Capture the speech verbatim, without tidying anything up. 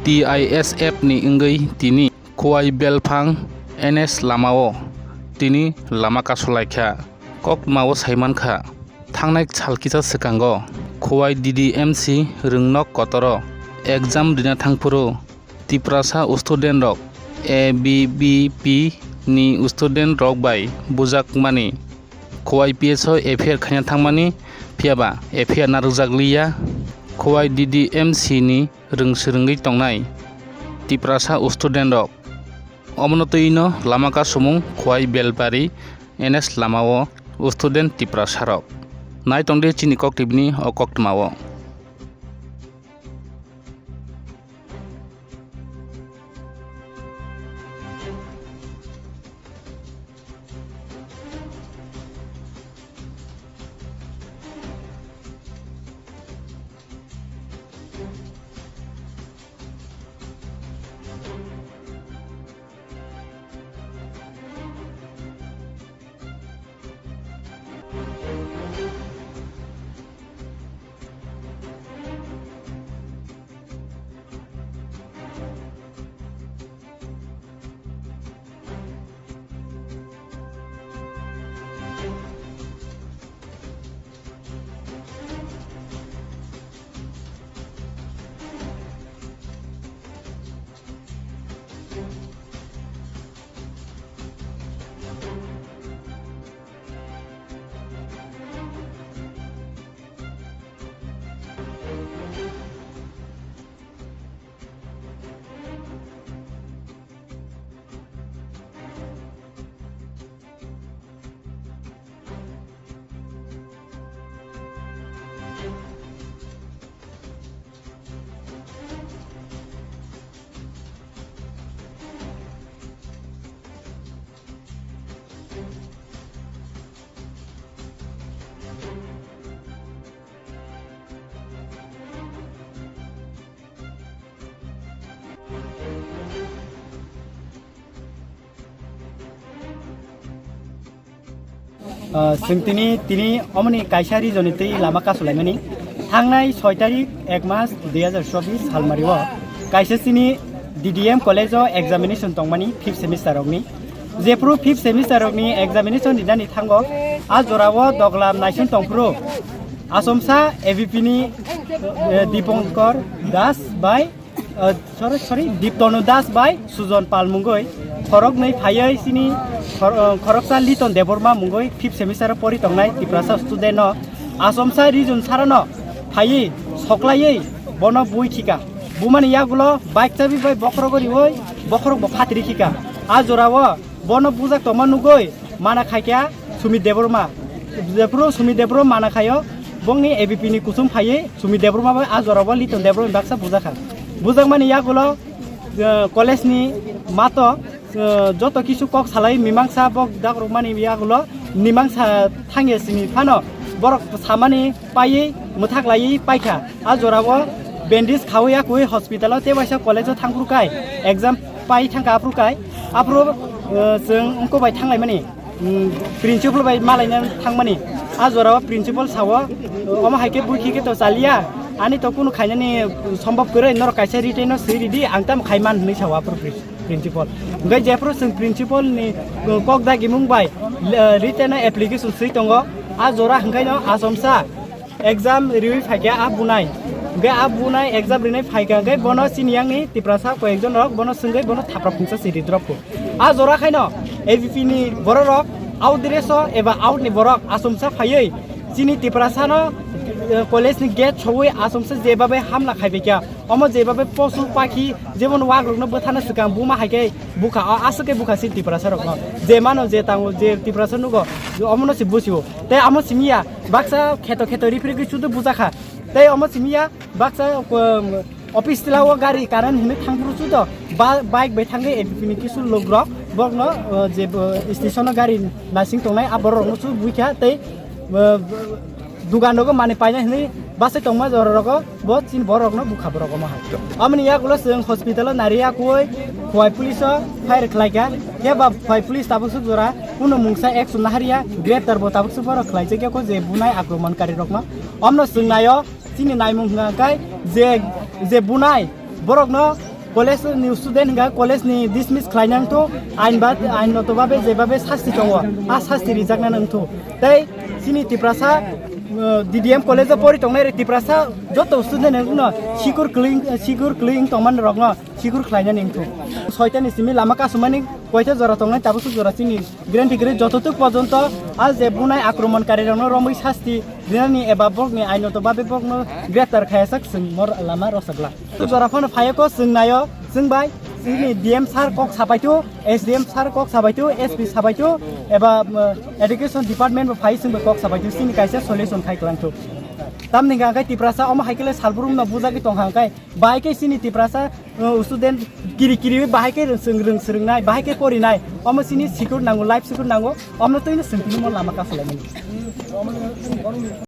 T I S F ni wngwi tini Khowai Belphang N S lamao tini lama kasulaikha. Koktwmao saimankha, thangnai sal kisa swkango Khowai D D M C rwngnok kotoro exam rina thangphuru Tiprasa student rok A B V P ni student rok bai bujakmani Khowai P S o F I R khaina thangmani, phiyaba F I R narwkjakliya. Khowai D D M C ni rwng swrwngwi tongnai Tiprasa student rok. Omono twi no lama kasumung Khowai Belpari N S lamao student Tiprasa rok. Naitongdi chini Kok T V ni o koktwmao. Ah, chwng tini, tini omoni kaisa reason ni twi lama kasulaimani. Thangnai soi tarik ek mas dui hazar chobbish salmari o kaisa chini D D M college o examination tongmani fifth semester rokni. Jephru fifth semester rokni examination rinani thango, a jorao doglam naising tongphru Asomsa A B P ni, eh, Dipankar Das bai, eh, sorry, sorry, Diptanu Das bai Sujon Pal mungoi khoroknwi phaiwi chini khor-, eh, khoroksa Liton Debbarma mungoi fifth semester o pori tongnai Tiprasa student no Asomsa region sarano phaiwi soklaiwi bono bui khika. Bumani yagulo bike chabi bai bokhorogo riwi bokhorok bo phatri khika. A jorao bono bujak tongma nugwi mana khaikha Sumit Debbarma. Jephru Sumit Debbarma mana khaio, bongni A B P ni kusum phaiwi Sumit Debbarma bai a jorao Liton Debbarma baksa bujakha. Bujakmani yagulo, eh, college ni mato, eh, joto kisu kok salai mimangsa bok dakrokmani yagulo mimangsa thangya sini phano borok samani paiwi mwthak laiwi paikha. A jorao bandage khawi yakwi hospital o tebaisa college o thangphru kai exam pai thangkha aphru kai. Aphru, eh, chwng wngkuk bai thanglaimani, mm, principal bai malaina thangmani. A jorao principal sao, eh, omo hai khe bui khi khe to chaliya, ani to kunu khainani sombhob kwrwi, norok kaisa written no swi ridi, ang tamo khai man hwnwi sao aphru pri-, principal. Hwnkhe jephru chwng principal ni, eh, kok dagimung bai, eh, written no application swi tongo. A jora hwnkhe no Asomsa exam riwi phaikha a bunai. Hwnkhe a bunai exam rinai phaikha hwnkhe bono chini yangni Tiprasa koyekjon rok bono swngwi bono thapra phungsa se ridrop kho. A jora khaino A B P ni borok rok out dress o eba out ni borok Asomsa phaiwi chini Tiprasa no, eh, college ni gate sowi Asomsa jebabe hamla khaibaikha. Omo jebabe posu pakhi jemon wak rokno bwthana swkang buma hai khe bukha, o aswk khe bukha chini Tiprasa rokno. Je mano je tango je Tiprasa nugo omono se busio. Tei amo simiya baksa kheto kheto rifrigwi chudu bujakha. Tei omo simiya baksa, um, office tilao gari current hinwi thangphuru chudo ba-, bike bai thangwi A B P ni kisu logrok borokno, uh, je, uh, station o gari nasing tongnai a borok rokno chu buikha tei, uh, dugan rogo manwi paina hinwi bachai tongma jora rogo bo chini borok rokno bukha borok omo hai. Amoni yagulo chwng hospital o nari yakui Khowai police o fire khlaikha. Khe ba Khowai police tabuk suk jora kuno mungsa action nahariya, greptar bo tabuk suk borok khlaijak yakho je bunai akromon kari rokno. Omno chwng naio chini naimung hwnkha khe je, je bunai borokno College ni student hingka college ni dismiss khlaina wngthu, ain ba, ain noto babe jebabe sasti tongo, a sasti rijakna wngthu. Tei chini Tiprasa, uh, D D M college o pori tongnai re Tiprasa joto student wngno sikur kling, sikur kling tongman rokno sikur khlaina wngthu. Soita ni simi lama kasumani koita jora tongnai tabuk jora chini Grant degree jototuk porjonto a je bunai akromon karirokno romwi sasti rinani eba bokni ainoto babe bokno greptar khayajak chwng mor lama rosakla. Jora phano phayoko chwng nayo chwng bai chini D M sir kok sabaithu, S D M sir kok sabaithu, S P sabaithu eba, um, education department bo phai chwng bai kok sabaithu chini kaisa solution khai kwlangthu. Tamni hwnkha khe Tiprasa omo hai khe le salbrumno bujagwi tongkha hwnkhe bahai khe chini Tiprasa, uh, student kiri kiri bahai khe rwng-, rwng-, swrwngnai, bahai khe porinai. Omo chini secure nango, life secure nango. Omo twino chwng tini mo lama kasulaimani.